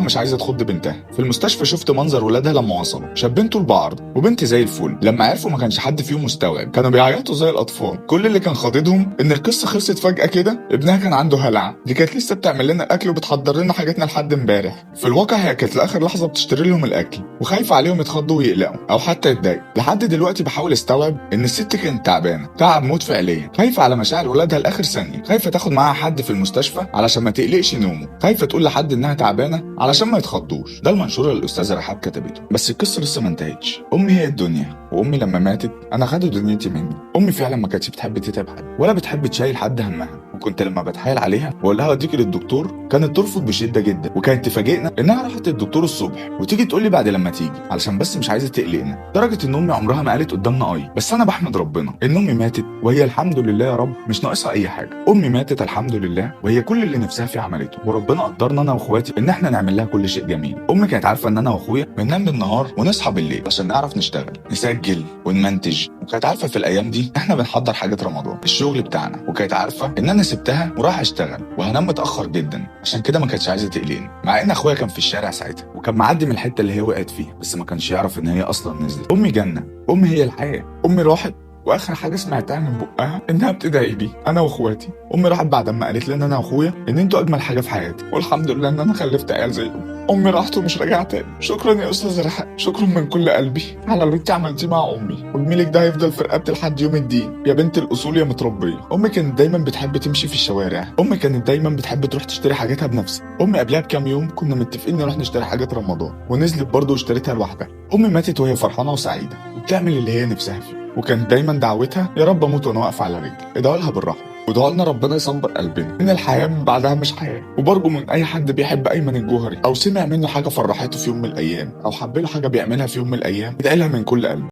مش عايزه تخض بنتها. في المستشفى شفت منظر ولادها لما وصلوا، شابين طول بعرض وبنت زي الفل. لما عرفوا ما كانش حد فيهم مستوعب، كانوا بيعيطوا زي الاطفال. كل اللي كان خاضدهم ان القصة خلصت فجاة كده. ابنها كان عنده هلع، دي كانت لسه بتعمل لنا الاكل وبتحضر لنا حاجاتنا لحد امبارح. في الواقع هي كانت لاخر لحظة بتشتري لهم الاكل وخايفة عليهم يتخضوا ويقلقوا او حتى يتضايقوا. لحد دلوقتي بحاول استوعب ان الست كانت تعبانة تعب موت فعليا، خايفة على مشاعر ولادها لاخر ثانية، خايفة تاخد معاها حد في المستشفى علشان ما تقلقش نومه، خايفة تقول لحد انها تعبانة علشان ما يتخضوش. ده المنشور اللي الاستاذة رحاب كتبته. بس القصة لسه ما انتهتش. امي هي الدنيا، وامي لما ماتت انا خدوا دنيتي مني. امي فعلا ما كانتش بتحب تتعب حد ولا بتحب تشيل حد همها، وكنت لما بتحايل عليها واقول لها اوديكي للدكتور كانت ترفض بشده جدا، وكانت تفاجئنا انها راحت للدكتور الصبح وتيجي تقول لي بعد لما تيجي علشان بس مش عايزه تقلقنا. لدرجة ان امي عمرها ما قالت قدامنا اي. بس انا بحمد ربنا ان امي ماتت وهي الحمد لله يا رب مش ناقصها اي حاجة. امي ماتت الحمد لله وهي كل اللي نفسها فيه عملته، وربنا قدرنا انا واخواتي ان احنا نعمل لها كل شيء جميل. امي كانت عارفه ان انا واخويا بننام بالنهار ونصحى بالليل عشان نعرف نشتغل نسجل ونمنتج، وكانت عارفه في الايام دي احنا بنحضر حاجة رمضان الشغل بتاعنا، وكانت عارفه ان انا سبتها وراح اشتغل وهنام متاخر جدا، عشان كده ما كانتش عايزه تقلقني. مع ان اخويا كان في الشارع ساعتها وكان معدي من الحتة اللي هي وقعت فيها، بس ما كانش يعرف ان هي اصلا نزلت. امي جنة، امي هي الحياة. امي راحت واخر حاجة سمعتها من بقها انها بتدعي لي انا واخواتي. امي راحت بعد ما قالت لنا انا واخويا ان انتوا اجمل حاجة في حياتي، والحمد لله ان انا خلفت عيال زيكم. امي راحت ومش راجعه تاني. شكرا يا استاذ رحاب، شكرا من كل قلبي على اللي انت عملتيه مع امي، وجميلك ده هيفضل في رقبتي لحد يوم الدين يا بنت الاصول يا متربيه. امي كانت دايما بتحب تمشي في الشوارع، امي كانت دايما بتحب تروح تشتري حاجاتها بنفسها. امي قبلها بكام يوم كنا متفقين نروح نشتري حاجات رمضان، ونزلت برضه واشتريتها لوحدها. امي ماتت وهي فرحانة وسعيدة وبتعمل اللي هي نفسها فيه، وكانت دايما دعوتها يا رب اموت وانا واقفة على رجلي. ادعوا لها بالرحمة ودعوا لنا ربنا يصبر قلبنا ان الحياة من بعدها مش حياة. وبرجو من اي حد بيحب ايمن الجوهري او سمع منه حاجة فرحته في يوم من الايام او حب له حاجة بيعملها في يوم من الايام، يدعي لها من كل قلبه.